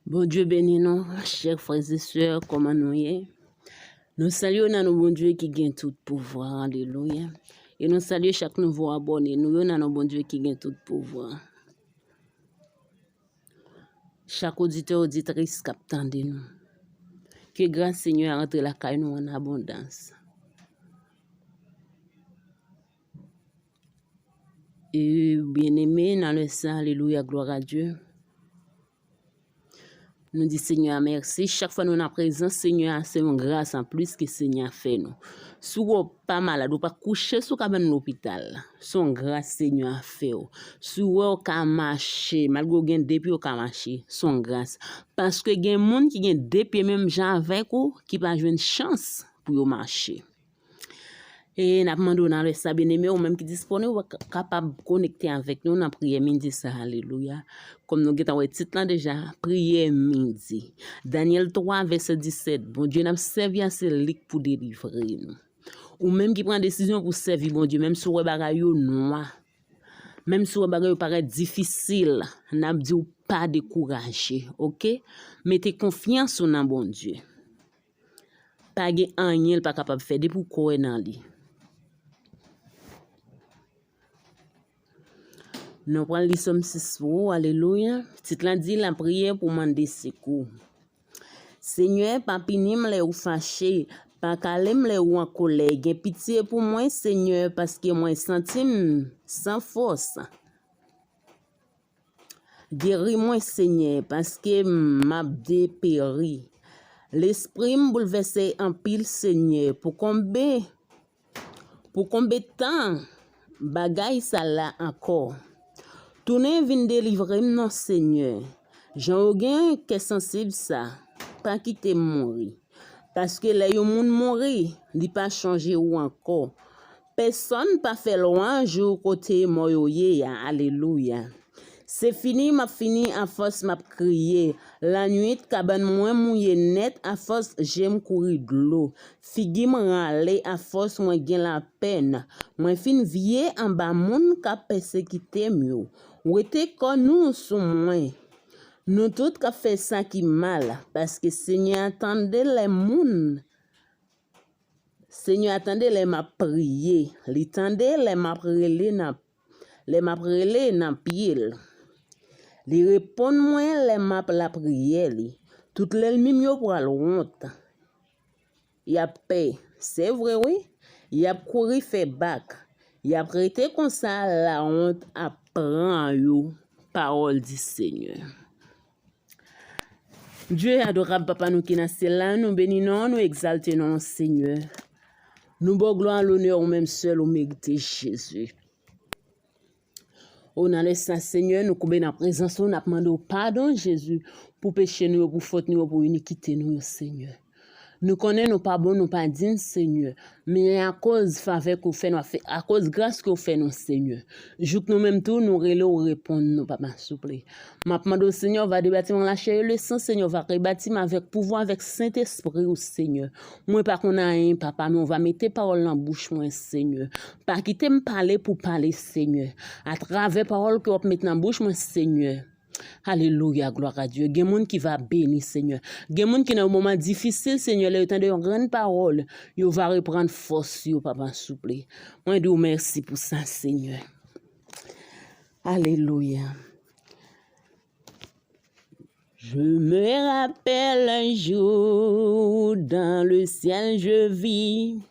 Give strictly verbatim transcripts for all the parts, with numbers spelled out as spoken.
Bondye beni nou, chè frè e sè, kòman nou ye? Nou salye w nan non Bondye ki gen tout pouvwa, alelouya. E nou salye chak nouvo abòne nou yo nan non Bondye ki gen tout pouvwa. Chak oditè, oditris k ap tande nou. Ke gras Senyè a rantre lakay nou an abondans. E byeneme, nan lè sa, alelouya, glwa a Dye. Nou di Senyè a mèsi. Chak fwa nou nan prezans Senyè a, se yon gras anplis ke Senyè a fè nou. Si w pa malad, ou pa kouche sou kabann lopital, se yon gras Senyè a fè w. Si w wè w ka mache, malgre w gen de pye, w ka mache, se yon gras. Paske gen moun ki gen de pye menm jan avèk ou, ki pa jwenn chans pou yo mache. E n ap mande w nan lè sa, byeneme, ou menm ki disponib, w ka-, kapab konekte avèk nou nan priyè midi sa, alelouya. Kòm nou gentan wè tit lan deja, priyè midi. Danyèl twa, vèsè disèt, Bondye n ap sèvi a, se li k pou delivre nou. Ou menm ki pran desizyon pou sèvi Bondye, menm si w wè bagay yo nwa, menm si w wè bagay yo parèt difisil, n ap di w pa dekouraje, oke? Mete konfyans ou nan Bondye. Pa gen anyen l pa kapab fè depi w kwè nan li. Nou pral li Sòm sis pou ou, alelouya. Tit lan di, lapriyè pou mande sekou. Senyè, pa pini m lè ou fache, pa kale m lè ou an kolè. Gen pitye pou mwen, Senyè, paske mwen santi m san fòs. Geri mwen, Senyè, paske m ap deperi. Lespri m boulvèse anpil, Senyè. Pou konbe, pou konbe tan bagay sa la ankò? Tounen vin delivre m non, Senyè. Jan w gen kè sansib sa, pa kite m mouri. Paske lè yon moun mouri, li pa chonje ou ankò. Pèsonn pa fè lwanj ou kote mò yo ye a. Alelouya. Se fini m ap fini afòs m ap kriye. Lannuit, kabann mwen mouye nèt afòs je m kouri dlo. Figi m rale afòs mwen gen lapèn. Mwen fin vye anba moun k ap pèsekite m yo. Wete kò nou sou mwen. Nou tout k ap fè sa ki mal, paske Senyè a tande lè moun, Senyè a tande lè m ap priye, li tande lè m ap rele nan, lè m ap rele nan pye l. Li reponn mwen lè m ap lapriyè li. Tout lènmi m yo pral wont. Y ap pè, se vre wi, y ap kouri fè bak, y ap rete konsa lawont ap pran yo, pawòl di Senyè. Dye adorab, Papa nou ki nan syèl la, nou beni non w, nou egzalte non w, Senyè. Nou ba w glwa, lonè, ou menm sèl ou merite, Jezi. O, nan lè sa, Senyè, nou koube nan prezans ou, n ap mande w padon, Jezi, pou peche nou yo, pou fòt nou yo, pou inikite nou yo, Senyè. Nou konnen nou pa bon, nou pa diy, Senyè, men akoz favè ke w fè nou, afe-, akoz gras ke w fè nou, Senyè. Jouk nou menm tou, nou rele w, ou reponn nou, Papa, souple. M ap mande w, Senyè, w va debati m an lachè e lesan, Senyè, w va rebati m avèk pouvwa, avèk Sentespri w, Senyè. Mwen pa konn anyen, Papa, men w va mete pawòl nan bouch mwen, Senyè. Pa kite m pale pou pale, Senyè. Atravè pawòl ke w ap met nan bouch mwen, Senyè. Alelouya, glwa a Dye. Gen moun ki va beni, Senyè. Gen moun ki nan yon moman difisil, Senyè, lè yo tande yon grenn pawòl, yo va reprann fòs yo, Papa, souple. Mwen di w mèsi pou sa, Senyè. Alelouya. Je me rappelle un jour dans le ciel je vis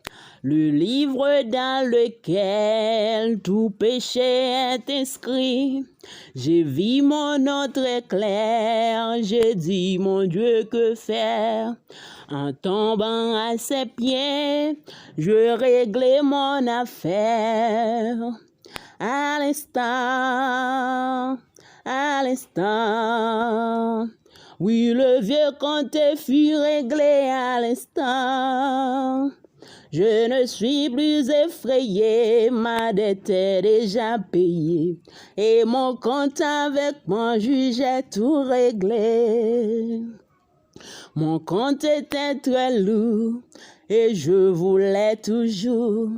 le livre dans lequel tout péché est inscrit. J'ai vu mon nom très clair, j'ai dit, mon Dieu, que faire? En tombant à ses pieds, je réglai mon affaire. À l'instant, à l'instant. Oui, le vieux compte fut réglé à l'instant. Je ne suis plus effrayé, ma dette est déjà payée. Et mon compte avec mon juge est tout réglé. Mon compte était très lourd et je voulais toujours.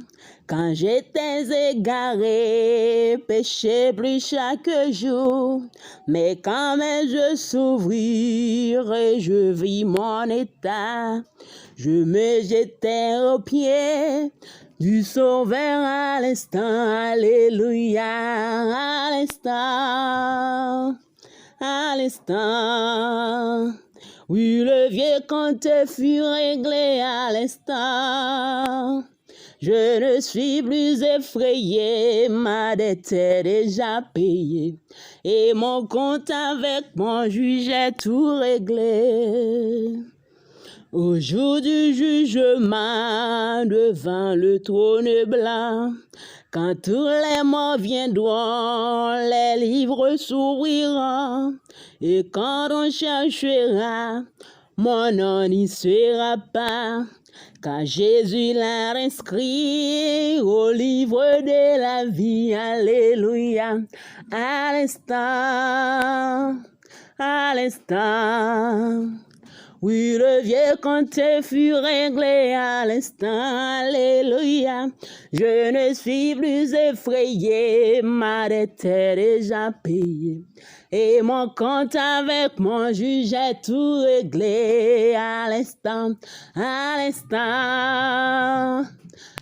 Quand j'étais égaré, péché plus chaque jour. Mais quand mes yeux s'ouvrirent et je vis mon état, je me jetais aux pieds du Sauveur à l'instant. Alléluia, à l'instant. À l'instant. Oui, le vieux compte fut réglé à l'instant. Je ne suis plus effrayé, ma dette est déjà payée. Et mon compte avec mon juge est tout réglé. Au jour du jugement, devant le trône blanc, quand tous les morts viendront, les livres s'ouvriront, et quand on cherchera, mon nom n'y sera pas, car Jésus l'a inscrit au livre de la vie. Alléluia. À l'instant, à l'instant. Oui, le vieux compte fut réglé à l'instant. Alléluia. Je ne suis plus effrayé, ma dette est déjà payée. Et mon compte avec mon juge est tout réglé à l'instant, à l'instant,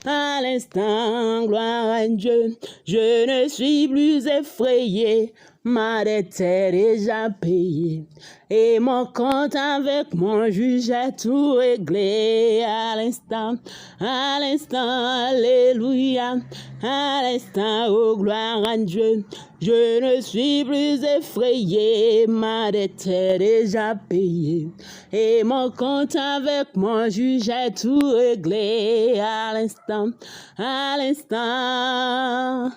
à l'instant, gloire à Dieu. Je ne suis plus effrayé, ma dette est déjà payée. Et mon compte avec mon juge est tout réglé à l'instant, à l'instant, alléluia, à l'instant, oh gloire à Dieu. Je ne suis plus effrayé, ma dette est déjà payée. Et mon compte avec mon juge est tout réglé à l'instant, à l'instant.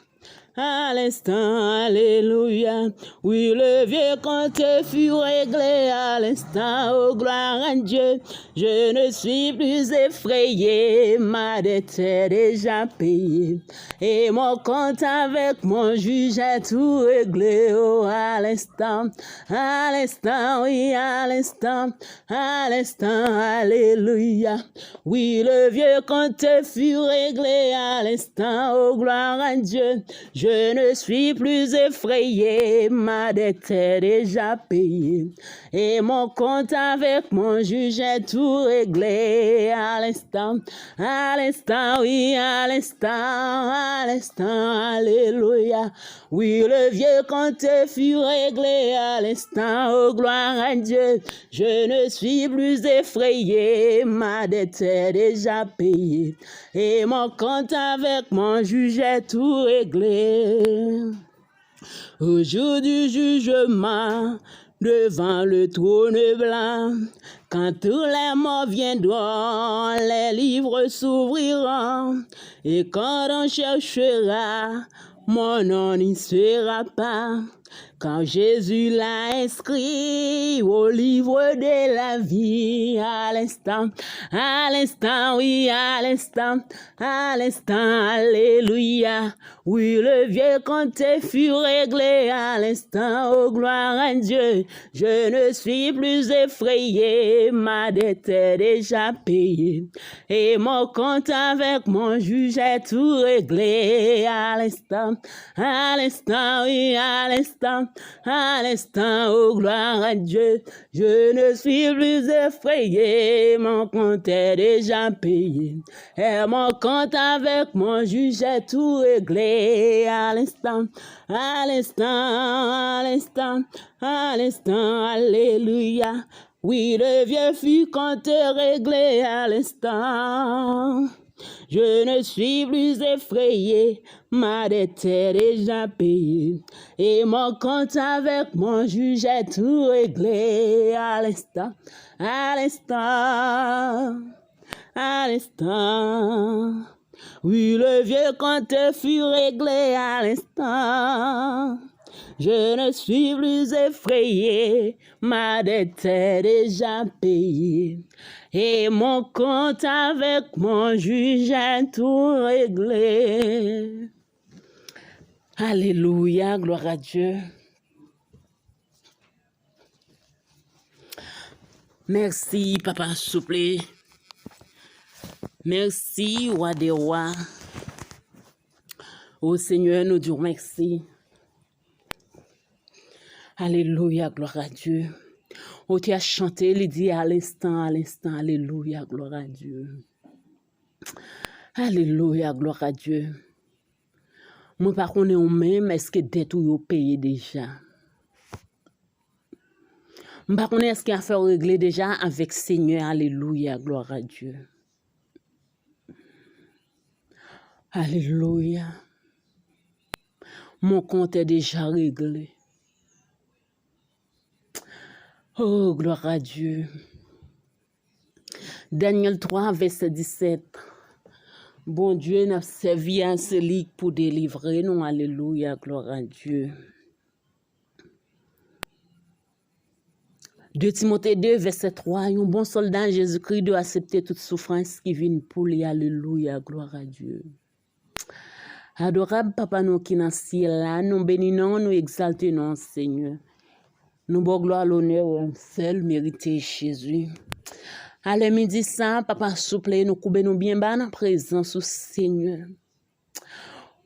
À l'instant, alléluia. Oui, le vieux compte fut réglé à l'instant. Oh, gloire à Dieu. Je ne suis plus effrayé, ma dette est déjà payée. Et mon compte avec mon juge est tout réglé. Oh, à l'instant, à l'instant, oui, à l'instant, à l'instant, alléluia. Oui, le vieux compte fut réglé à l'instant, oh gloire à Dieu. Je ne suis plus effrayé, ma dette est déjà payée. Et mon compte avec mon juge est tout réglé à l'instant, à l'instant, oui, à l'instant, à l'instant, alléluia. Oui, le vieux compte fut réglé à l'instant, oh gloire à Dieu. Je ne suis plus effrayé, ma dette est déjà payée. Et mon compte avec mon juge est tout réglé. Au jour du jugement, devant le trône blanc, quand tous les morts viendront, les livres s'ouvriront, et quand on cherchera, mon nom n'y sera pas. Quand Jésus l'a inscrit au livre de la vie, à l'instant, à l'instant, oui, à l'instant, à l'instant, alléluia. Oui, le vieux compte fut réglé à l'instant, oh gloire à Dieu. Je ne suis plus effrayé, ma dette est déjà payée. Et mon compte avec mon juge est tout réglé à l'instant, à l'instant, oui, à l'instant, à l'instant, oh gloire à Dieu. Je ne suis plus effrayé, mon compte est déjà payé. Et mon compte avec mon juge est tout réglé à l'instant, à l'instant, à l'instant, à l'instant, alléluia. Oui, le vieux fut compté réglé à l'instant. Je ne suis plus effrayé, ma dette est déjà payée. Et mon compte avec mon juge est tout réglé à l'instant, à l'instant, à l'instant. Oui, le vieux compte fut réglé à l'instant. Je ne suis plus effrayé, ma dette est déjà payée. Et mon compte avec mon juge est tout réglé. Alléluia, gloire à Dieu. Mèsi, papa, souple. Mèsi, wa dè wa. O Senyè, nou di w mèsi. Alelouya, glwa a Dye. Otè a chante, li di, à l'instant, à l'instant, alelouya, glwa a Dye. Alelouya, glwa a Dye. Mwen pa konnen ou menm, èske dèt ou yo peye deja? M pa konnen èske afè w regle deja avèk Senyè. Alelouya, glwa a Dye. Alelouya. Mon compte est déjà réglé. Oh, glwa a Dye. Danyèl twa, vèsè disèt. Bondye n ap sèvi a, se li k pou delivre nou. Alelouya, glwa a Dye. De Timote de, vèsè twa, yon bon sòlda Jezikri dwe aksepte tout soufrans ki vin pou li. Alelouya, glwa a Dye. Adorab Papa nou ki nan syèl la, nou beni non w, nou egzalte non w, Senyè. Nou ba w glwa, lonè, w sèl merite, Jezi. Alè midi sa, Papa, souple, nou koube nou byen ba nan prezans ou, Senyè.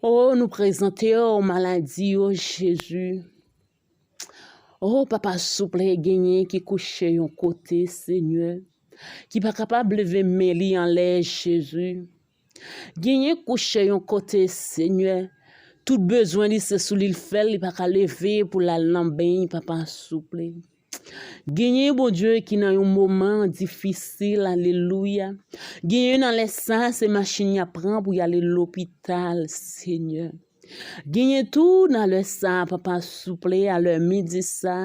O, nou prezante w maladi yo, Jezi. O, Papa, souple, genyen ki kouche yon kote, Senyè, ki pa kapab leve men li anlè, Jezi. Genyen kouche yon kote, Senyè. Tout bezwen li, se sou li l fè l, li pa ka leve pou l al nan beny, Papa, souple. Genyen, Bondye, ki nan yon moman difisil, alelouya. Genyen nan lè sa, se machin y ap pran pou y ale lopital, Senyè. Genyen tou nan lè sa, Papa, souple, alè midi sa,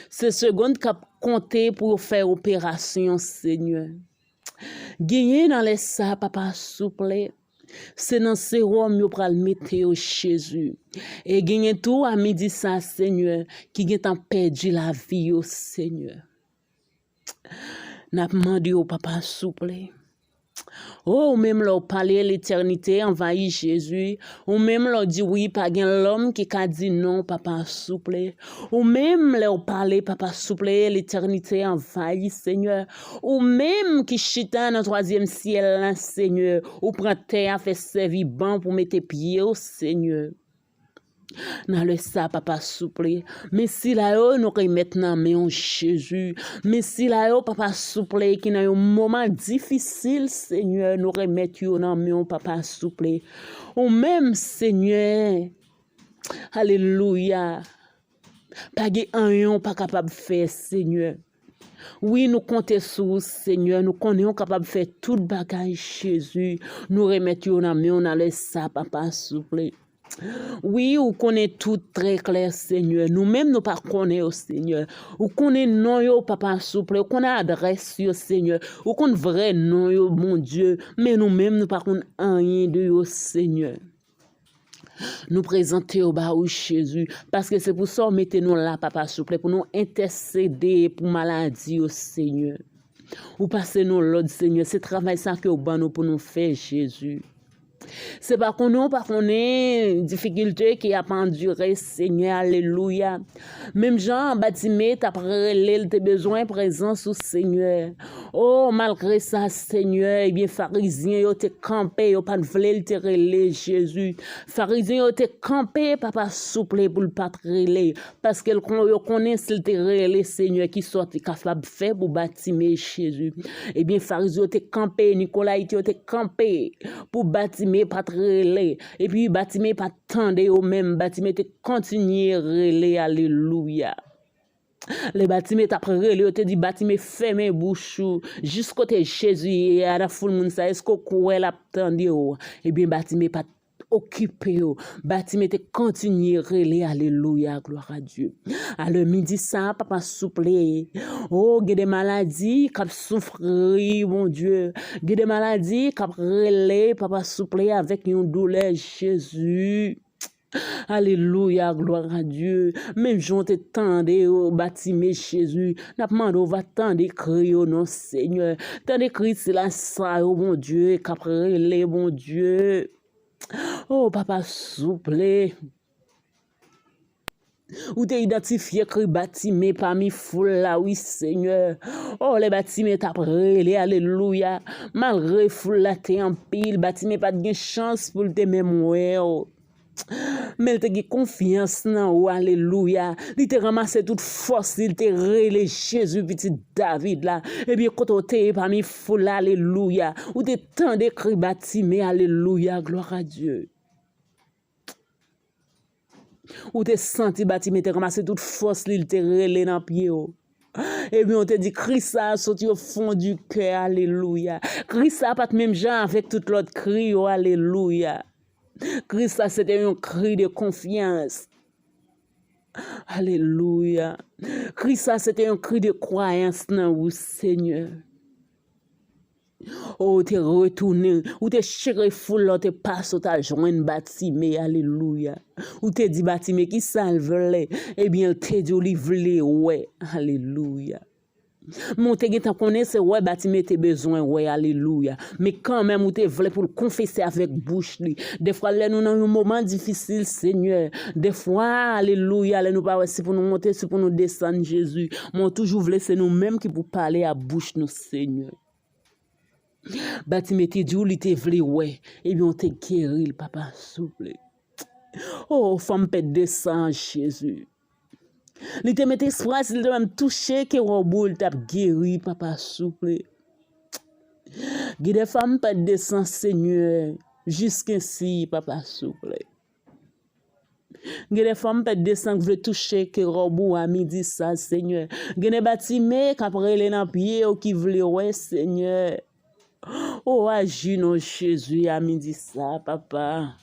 se segonn k ap konte pou yo fè operasyon, Senyè. Genyen nan lè sa, Papa, souple, se nan sewòm yo pral mete yo, Jezi. E genyen tou a midi sa, Senyè, ki gentan pèdi lavi yo, Senyè. N ap mande w, Papa, souple. O, ou menm lè w pale, letènite anvayi, Jezi. Ou menm lè w di wi, pa gen lòm ki ka di non, Papa, souple. Ou menm lè w pale, Papa, souple, letènite anvayi, Senyè. Ou menm ki chita nan twazyèm syèl la, Senyè. Ou pran tè a fè sèvi ban pou mete pye w, Senyè. Nan lè sa, Papa, souple, men sila yo nou remèt nan men w, Jezi. Men sila yo, Papa, souple, ki nan yon moman difisil, Senyè, nou remèt yo nan men w, Papa, souple. Ou menm, Senyè. Alelouya. Pa gen anyen w pa kapab fè, Senyè. Wi, nou konte sou ou, Senyè. Nou konnen w kapab fè tout bagay, Jezi. Nou remèt yo nan men w nan lè sa, Papa, souple. Wi, ou konnen tout trè klè, Senyè. Nou menm, nou pa konnen yo, Senyè. Ou konnen non yo, Papa, souple. Ou konnen adrès yo, Senyè. Ou konn vrè non yo, Bondye. Men nou menm, nou pa konn anyen de yo, Senyè. Nou prezante yo ba ou, Jezi, paske se pou sa w mete nou la, Papa, souple, pou nou entèsede pou maladi yo, Senyè. Ou pase nou lòd, Senyè, se travay sa ke w ban nou pou nou fè, Jezi. Se pa konnen w pa konnen difikilte ke y ap andire, Senyè, alelouya. Menm jan Batime t ap rele, l te bezwen prezans ou, Senyè. O, malgre sa, Senyè, ebyen, Farizyen yo te kanpe, yo pa t vle l te rele, Jezi. Farizyen yo te kanpe, Papa, souple, pou l pa t rele. Paske l kon-, yo konnen si l te rele, Senyè, kisa w te kapab fè pou Batime, Jezi. Ebyen, Farizyen yo te kanpe, Nikolayit yo te kanpe pou Batime pa t rele. Epi Batime pa t tande yo menm, Batime te kontinye rele, alelouya. Lè Batime t ap rele, yo te di, Batime, fèmen bouch ou. Jis kote Jezi ye a, nan foul moun sa, èske w kwè l ap tande w? Ebyen, Batime pa t okipe yo. Batime te kontinye rele, alelouya, glwa a Dye. Alè midi sa, Papa, souple. O, gen de maladi k ap soufri, Bondye. Gen de maladi k ap rele, Papa, souple, avèk yon doulè, Jezi. Alelouya, glwa a Dye. Menm jan w te tande yo, Batime, Jezi, n ap mande w va tande kri yo non, Senyè. Tande kri sila sa yo, Bondye, k ap rele, Bondye. O, Papa, souple. Ou te idantifye kri Batime pami foul la, wi, Senyè. O, lè Batime t ap rele, alelouya. Malgre foul la te anpil, Batime pa t gen chans pou l te menm wè w. Men l te gen konfyans nan ou, alelouya. Li te ranmase tout fòs li, li te rele Jezi, pitit David la. Ebyen, kote w te ye pami foul la, alelouya. Ou te tande kri Batime, alelouya, glwa a Dye. Ou te santi Batime te ranmase tout fòs li, li te rele nan pye w. Ebyen, ou te di, kri sa a soti o fon di kè, alelouya. Kri sa a pa t menm jan avèk tout lòt kri yo, alelouya. Kri sa a se te yon kri de konfyans. Alelouya. Kri sa a se te yon kri de kwayans nan ou, Senyè. O, ou te retounen, ou te chire foul la, ou te pase, ou t al jwenn Batime, alelouya. Ou te di Batime, kisa l vle? Ebyen, l te di w li vle wè, alelouya. Men w te gentan konnen se wè Batime te bezwen wè, alelouya. Men kanmenm, ou te vle pou l konfese avèk bouch li. Defwa, lè nou nan yon moman difisil, Senyè, defwa, alelouya, lè nou pa wè si pou nou monte, si pou nou desann, Jezi, men w toujou vle se nou menm ki pou pale a bouch nou, Senyè. Batime te di w li te vle wè. Ebyen, w te geri l, papa, souple. O, fanm pèt de san, Jezi. Li te mete espwa, si l te menm touche ke wòb ou, li t ap geri, papa, souple. Gen de fanm pèt de san, Senyè, jiskensi, papa, souple. Gen de fanm pèt de san k vle touche ke wòb ou a midi sa, Senyè. Gen de Batime k ap rele nan pye w ki vle wè, Senyè. O, aji non Jezi a midi sa, papa.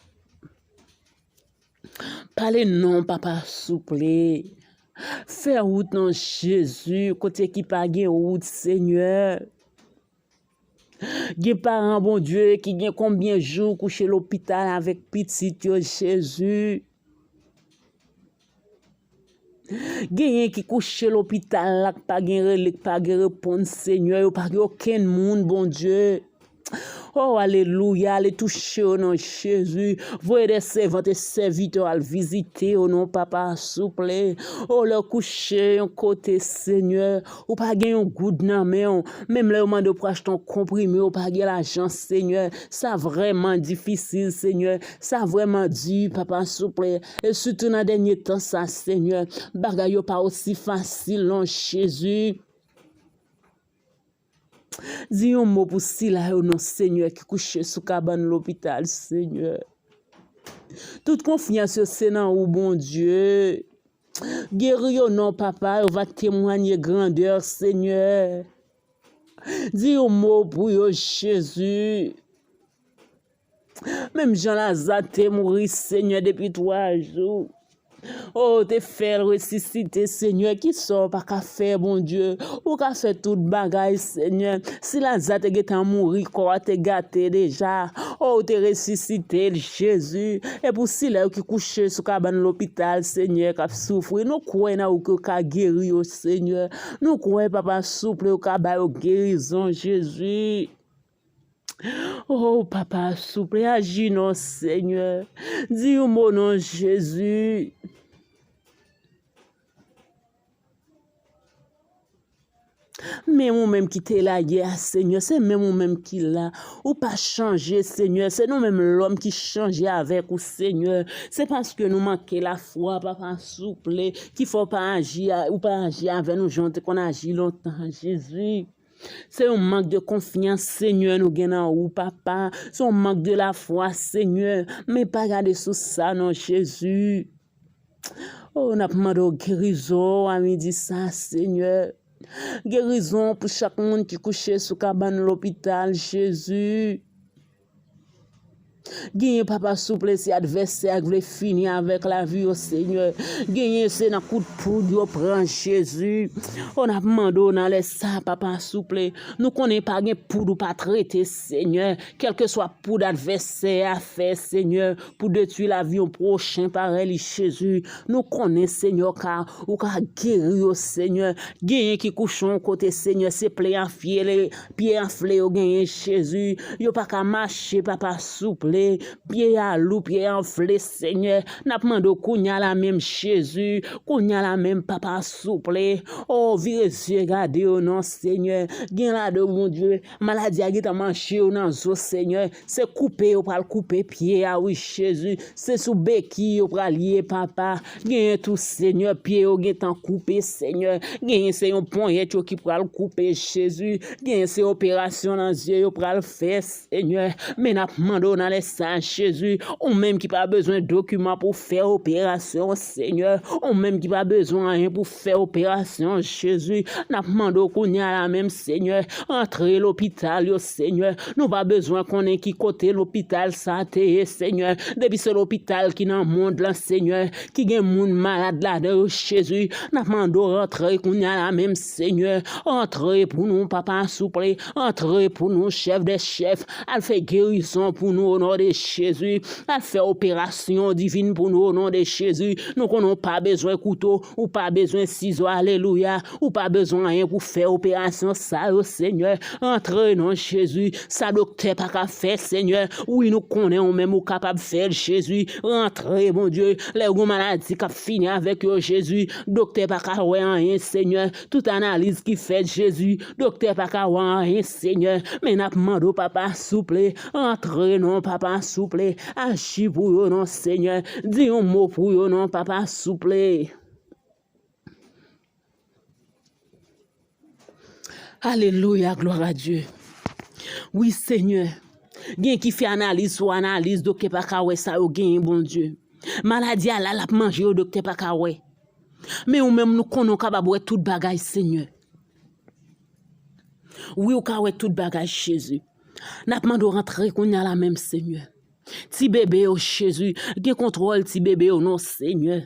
Pale non, papa, souple. Fè wout non Jezi, kote ki pa gen wout, Senyè. Gen paran, Bondye, ki gen konbyen jou kouche lopital avèk pitit yo, Jezi. Genyen ki kouche lopital la, k pa gen rele, k pa gen repons, Senyè, yo pa gen okenn moun, Bondye. O, alelouya, ale touche yo non Jezi. Voye de sèvant e sèvitè al vizite yo non, papa, souple. O, lè w kouche yon kote, Senyè, ou pa gen yon goud nan men w. Menm lè yo mande w pou achte yon konprime, ou pa gen lajan, Senyè. Sa vrèman difisil, Senyè. Sa vrèman di, papa, souple. E sitou nan dènye tan sa, Senyè, bagay yo pa osi fasil non, Jezi. Di yon mo pou sila yo non, Senyè, ki kouche sou kabann lopital, Senyè. Tout konfyans yo se nan ou, Bondye. Geri yo non, papa, yo va temwanye grandè, Senyè. Di yon mo pou yo, Jezi. Menm jan Laza te mouri, Senyè, depi twa jou. O, ou te fè l resisite, Senyè, kisa w pa ka fè, Bondye? Ou ka fè tout bagay, Senyè. Si Laza te gentan mouri, kò a te gate deja. O, ou te resisite l, Jezi. E pou sila yo ki kouche sou kabann lopital, Senyè, k ap soufri, nou kwè nan ou ke w ka geri yo, Senyè. Nou kwè, papa, souple, ou ka ba yo gerizon, Jezi. O, papa, souple, aji non, Senyè. Di yon mo non, Jezi. Menm ou menm ki te la yè a, Senyè, se menm ou menm ki la. Ou pa chanje, Senyè. Se nou menm lòm ki chanje avèk ou, Senyè. Se paske nou manke lafwa, papa, souple, ki fè w pa aji a, ou pa aji avè nou jan w te konn aji lontan, Jezi. Se yon mank de konfyans, Senyè, nou gen nan ou, papa. Se yon mank de lafwa, Senyè. Men pa gade sou sa, non, Jezi. O, n ap mande w gerizon a midi sa, Senyè. Gerizon pou chak moun ki kouche sou kabann lopital, Jezi. Genyen, papa, souple, se advèsè a k vle fini avèk lavi yo, Senyè. Genyen, se nan kout poud yo pran, Jezi. O, n ap mande w nan lè sa, papa, souple. Nou konnen pa gen poud ou pa trete, Senyè. Kèlkeswa poud advèsè a fè, Senyè, pou detwi lavi yon pwochen parèy li, Jezi. Nou konnen, Senyè, ou ka, ou ka geri yo, Senyè. Genyen ki kouche yon kote, Senyè, se pye anfle, pye anfle yo genyen, Jezi. Yo pa ka mache, papa, souple. pye a lou, pye a anfle, Senyè. N ap mande w kounye a la menm, Jezi, kounye a la menm, Papa, souple. O, vire zye gade yo non, Senyè. Gen ladan yo, Bondye, maladi a gentan manje yo nan zo, Senyè. Se koupe yo pral koupe pye a, wi, Jezi. Se sou beki yo pral ye, Papa. Genyen tou, Senyè, pye yo gentan koupe, Senyè. Genyen se yon ponyèt yo ki pral koupe, Jezi. Genyen se operasyon nan zye yo pral fè, Senyè. Men n ap mande w nan lè sa, Jezi, ou menm ki pa bezwen dokiman pou fè operasyon, Senyè. Ou menm ki pa bezwen anyen pou fè operasyon, Jezi. N ap mande w kounye a la menm, Senyè. Antre lopital yo, Senyè. Nou pa bezwen konnen ki kote lopital sa te ye, Senyè. Depi se lopital ki nan mond lan, Senyè, ki gen moun malad ladan yo, Jezi, n ap mande w rantre kounye a la menm, Senyè. Rantre pou nou, Papa, souple. Rantre pou nou, Chèf dè chèf. Al fè gerizon pou nou, o non de Jezi. Al fè operasyon divin pou nou, o non de Jezi. Nou konnen w pa bezwen kouto, ou pa bezwen sizo, alelouya. Ou pa bezwen anyen pou fè operasyon sa yo, Senyè. Rantre non, Jezi. Sa doktè pa ka fè, Senyè. Wi, nou konnen ou menm ou kapab fè l, Jezi. Rantre, Bondye. Lè yon maladi k ap fini avèk yo, Jezi, doktè pa ka wè anyen, Senyè. Tout analiz ki fèt, Jezi, doktè pa ka wè anyen, Senyè. Men n ap mande w, Papa, souple, rantre non, Papa, souple. Aji pou yo non, Senyè. Di yon mo pou yo non, Papa, souple. Alelouya, glwa a Dye. Wi, Senyè. Gen ki fè analiz sou analiz, doktè pa ka wè sa yo genyen, Bondye. Maladi a la, l ap manje yo, doktè pa ka wè. Men ou menm, nou konnen w kapab wè tout bagay, Senyè. Wi, ou ka wè tout bagay, Jezi. N ap mande w rantre kounye a la menm, Senyè. Ti bebe yo, Jezi, gen kontwòl ti bebe yo non, Senyè.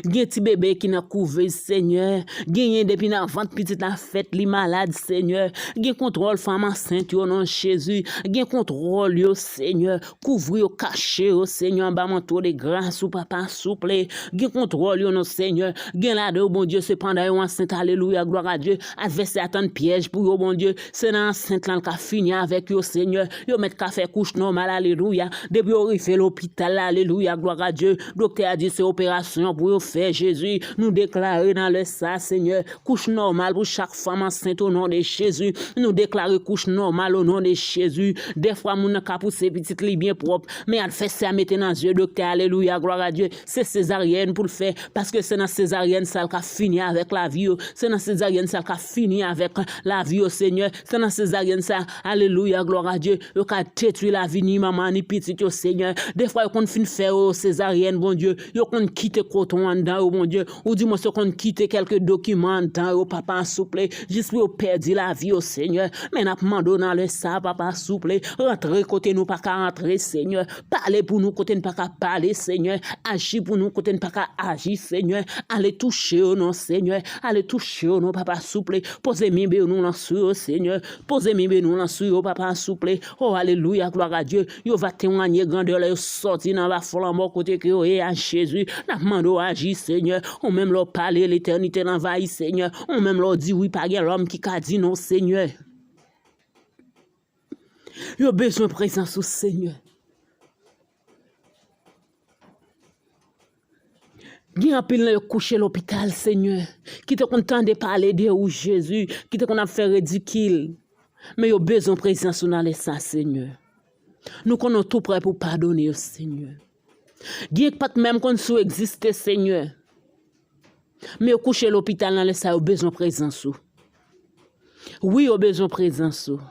Gen ti bebe ki nan kouvèz, Senyè. Genyen depi nan vant pitit la fèt, li malad, Senyè. Gen kontwòl fanm ansent yo non, Jezi. Gen kontwòl yo, Senyè. Kouvri yo, kache yo, Senyè, anba manto de gras ou, Papa, souple. Gen kontwòl yo non, Senyè. Gen ladan yo, Bondye, se pandan yo ansent, alelouya, glwa a Dye. Advèsè a tann pyèj pou yo, Bondye. Se nan ansent lan l ka fini avèk yo, Senyè. Yo mèt ka fè kouch nòmal, alelouya. Depi yo rive lopital la, alelouya, glwa a Dye. Doktè a di se operasyon pou yo fè, Jezi. Nou deklare nan lè sa, Senyè, kouch nòmal pou chak fanm ansent, o non de Jezi. Nou deklare kouch nòmal, o non de Jezi. Dèfwa, moun nan ka pouse pitit li byen pwòp, men advèsè a mete nan zye doktè, alelouya, glwa a Dye. Se sezaryèn pou l fè, paske se nan sezaryèn sa l ka fini avèk lavi yo. Se nan sezaryèn sa l ka fini avèk lavi yo, Senyè. Se nan sezaryèn sa, alelouya, glwa a Dye, yo ka detwi lavi ni manman ni pitit yo, Senyè. Defwa yo konn fin fè yo sezaryèn, Bondye, yo konn kite koton anndan yo, Bondye. Ou di mwen se konn kite kèlke dokiman anndan yo, Papa, souple, jis pou yo pèdi lavi yo, Senyè. Men n ap mande w nan lè sa, Papa, souple, rantre kote nou pa ka rantre, Senyè. Pale pou nou kote n pa ka pale, Senyè. Aji pou nou kote n pa ka aji, Senyè. Ale touche yo non, Senyè. Ale touche yo non, Papa, souple. Poze men beni w lan sou yo, Senyè. Poze men beni w lan sou yo, Papa, souple. O, alelouya, glwa a Dye. Yo va temwanye grandè lè yo sòti nan anba flanbo kote ke yo ye a, Jezi. N ap mande w aji, Senyè. Ou menm lè w pale, letènite l anvayi, Senyè. Ou menm lè w di wi, pa gen lòm ki ka di non, Senyè. Yo bezwen prezans ou, Senyè. Gen anpil nan yo kouche lopital, Senyè, ki te konn tande pale de ou, Jezi, ki te konn ap fè ridikil. Men yo bezwen prezans ou nan lè sa, Senyè. Nou konnen w tou prè pou w padone yo, Senyè. Gen k pa t menm konn si w egziste, Senyè. Men yo kouche lopital nan lè sa, yo bezwen prezans ou. Wi, yo bezwen prezans ou.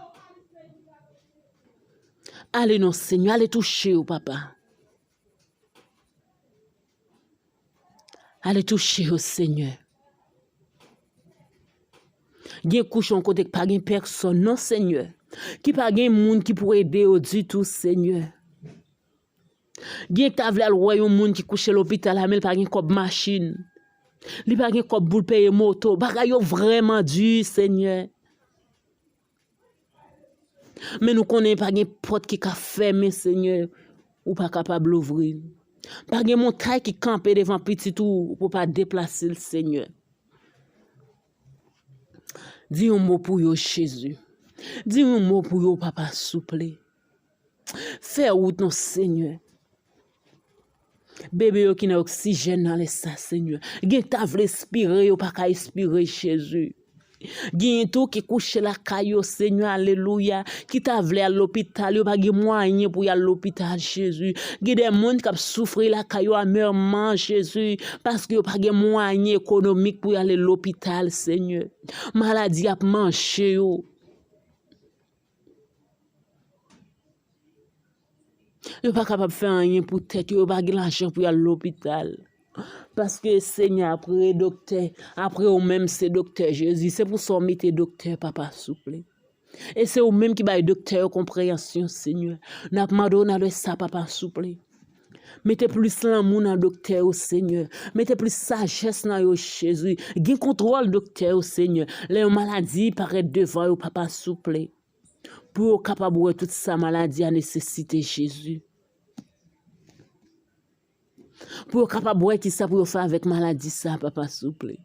Ale non, Senyè, ale touche yo, Papa. Ale touche yo, Senyè. Gen kouche yon kote ki pa gen pèsòn, non, Senyè. Ki pa gen moun ki pou ede yo ditou, Senyè. Gen ki ta vle al wè yon moun ki kouche lopital la, men li pa gen kòb machin. Li pa gen kòb pou l peye moto. Bagay yo vrèman di, Senyè. Men nou konnen pa gen pòt ki ka fèmen, Senyè, ou pa kapab louvri l. Pa gen montay ki kanpe devan pitit ou pou w pa deplase l, Senyè. Di yon mo pou yo, Jezi. Di yon mo pou yo, Papa, souple. Fè wout non, Senyè. Bebe yo ki nan oksijèn nan lè sa, Senyè. Gen ta vle espire, yo pa ka espire, Jezi. Gen tou ki kouche lakay yo, Senyè, alelouya, ki ta vle al lopital, yo pa gen mwayen pou y al lopital, Jezi. Gen de moun k ap soufri lakay yo amèman, Jezi, paske yo pa gen mwayen ekonomik pou y ale lopital, Senyè. Maladi ap manje yo. Yo pa kapab fè anyen pou tèt yo, yo pa gen lajan pou y al lopital. Paske, Senyè, apre doktè, apre ou menm se doktè, Jezi. Se pou sa w mete doktè, Papa, souple. E se ou menm ki bay doktè yo konpreyansyon, Senyè. N ap mande w nan lè sa, Papa, souple. Mete plis lanmou nan doktè yo, Senyè. Mete plis sajès nan yo, Jezi. Gen kontwòl doktè yo, Senyè. Lè yon maladi parèt devan yo, Papa, souple. Pou yo kapab wè tout sa maladi a nesesite, Jezi. Pou yo kapab wè ki sa pou yo fè avèk maladi sa, Papa, souple.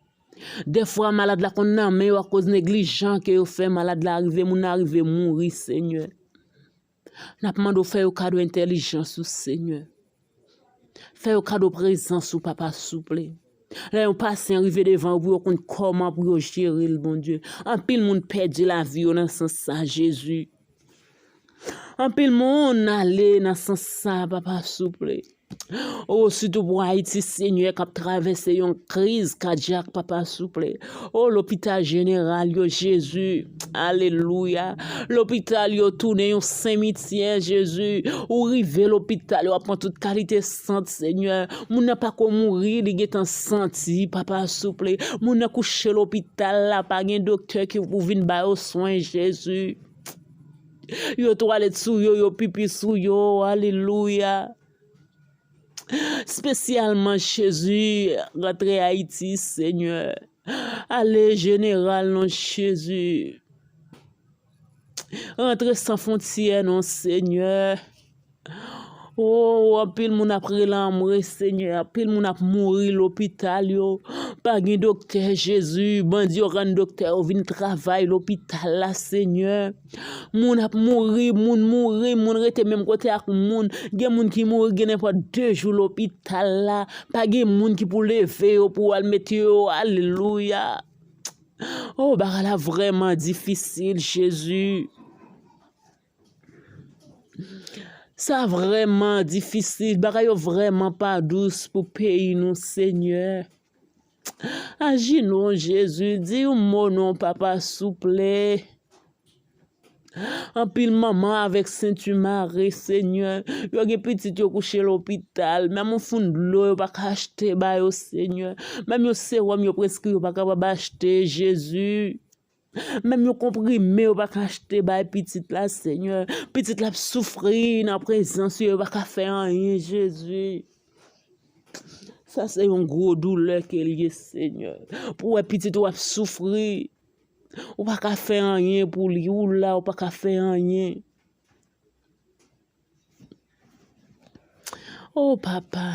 Dèfwa, malad la konn nan men yo akoz neglijan ke yo fè, malad la rive, moun nan rive mouri, Senyè. N ap mande w fè yo kado entèlijans ou, Senyè. Fè yo kado prezans ou, Papa, souple. Lè yon pasyan rive devan yo pou yo konn kòman pou yo jere l, Bondye. Anpil moun pèdi lavi yo nan sans sa, Jezi. Anpil moun ale nan sans sa, Papa, souple. O, sitou pou Ayiti, Senyè, k ap travèse yon kriz kadyak, Papa, souple. O, lopital jeneral yo, Jezi. Alelouya. Lopital yo tounen yon simityè, Jezi. Ou rive lopital, yo ap pran tout kalite sant, Senyè. Moun nan pako mouri, li gentan santi, Papa, souple. Moun nan kouche lopital la, pa gen doktè ki pou vin ba yo swen, Jezi. Yo twalèt sou yo, yo pipi sou yo, alelouya. Espesyalman, Jezi, rantre Ayiti, Senyè. Ale jeneral non, Jezi. Rantre san fwontyè non, Senyè. O, anpil moun ap rele anmwe, Senyè. Anpil moun ap mouri lopital yo. Pa gen doktè, Jezi. Bandi yo rann doktè yo vin travay lopital la, Senyè. Moun ap mouri, moun mouri, moun rete menm kote ak moun. Gen moun ki mouri, gen nenpòt de jou lopital la. Pa gen moun ki pou leve yo, pou al mete yo. Alelouya. O, bagay la vrèman difisil, Jezi. Sa vrèman difisil. Bagay yo vrèman pa dous pou peyi nou, Senyè. Aji non, Jezi. Di yon mo non, Papa, souple. Anpil manman avèk senti mare, Senyè. Yo gen pitit yo kouche lopital. Menm yon foun dlo, yo pa ka achte ba yo, Senyè. Menm yon sewòm yo preskri, yo pa kapab achte, Jezi. Menm yon konprime, yo pa ka achte bay pitit la, Senyè. Pitit la ap soufri nan prezans yo, yo pa ka fè anyen, Jezi. Sa se yon gwo doulè ke l ye, Senyè. Pou wè pitit ou ap soufri. Ou pa ka fè anyen pou li, ou la, ou pa ka fè anyen. O Papa,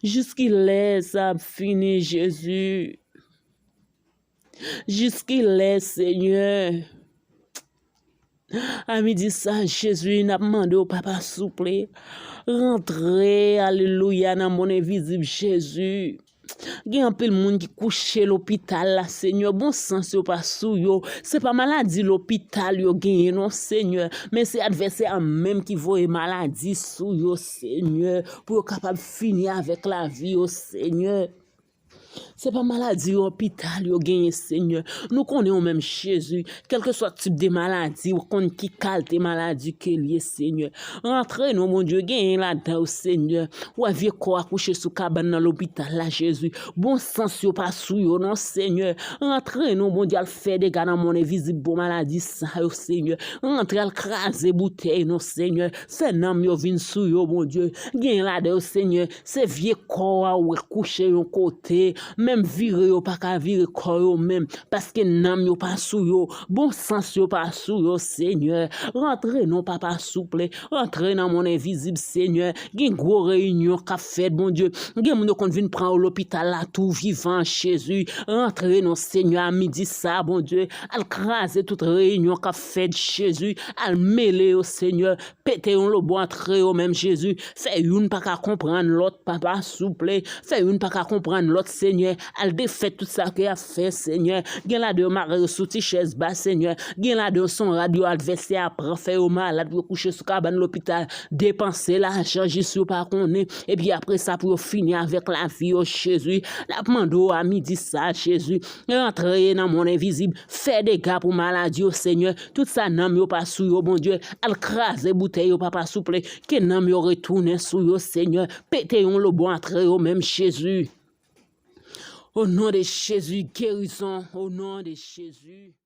jiskilè sa ap fini, Jezi? Jiskilè, Senyè? A midi sa, Jezi, n ap mande w, Papa, souple, rantre, alelouya, nan monn envizib, Jezi. Gen anpil moun ki kouche lopital la, Senyè. Bon sans yo pa sou yo. Se pa maladi lopital yo genyen, non, Senyè. Men se advèsè a menm ki voye maladi sou yo, Senyè. Pou yo kapab fini avèk lavi yo, Senyè. Se pa maladi lopital yo genyen, Senyè. Nou konnen ou menm, Jezi. Kèlkeswa tip de maladi, ou konn ki kalte maladi ke l ye, Senyè. Rantre non, Bondye, genyen ladan yo, Senyè. Ou wè vye kò a kouche sou kabann nan lopital la, Jezi. Bon sans yo pa sou yo, non, Senyè. Rantre non, Bondye, al fè dega nan monn envizib bon maladi sa yo, Senyè. Rantre al kraze boutèy non, Senyè. Fè nanm yo vin sou yo, Bondye. Genyen ladan yo, Senyè. Se vye kò a ou wè kouche yon kote. Menm vire yo pa ka vire kò yo menm, paske nanm yo pa sou yo, bon sans yo pa sou yo, Senyè. Rantre non, Papa, souple. Rantre nan monn envizib, Senyè. Gen gwo reyinyon k ap fèt, Bondye. Gen moun yo konn vin pran yo lopital la tou vivan, Jezi. Rantre non, Senyè, a midi sa, Bondye. Al kraze tout reyinyon k ap fèt, Jezi. Al mele yo, Senyè. Pete yon lobo antre yo menm, Jezi. Fè youn pa ka konprann lòt, Papa, souple. Fè youn pa ka konprann lòt, Senyè. Al defèt tout sa ke y ap fè, Senyè. Gen ladan yo mare yo sou ti chèz ba, Senyè. Gen ladan yo se yon rad yo advèsè a pran fè yo malad pou yo kouche sou kabann lopital. Depanse lajan jis yo pa konnen. Epi apre sa pou yo fini avèk lavi yo, Jezi. N ap mande w a midi sa, Jezi. Rantre nan monn envizib. Fè dega pou maladi yo, Senyè. Tout sa nanm yo pa sou yo, Bondye. Al kraze boutèy yo, Papa, souple. Ke nanm yo retounen sou yo, Senyè. Pete yon lobo antre yo menm, Jezi. O non de Jezi, gerizon. O non de Jezi.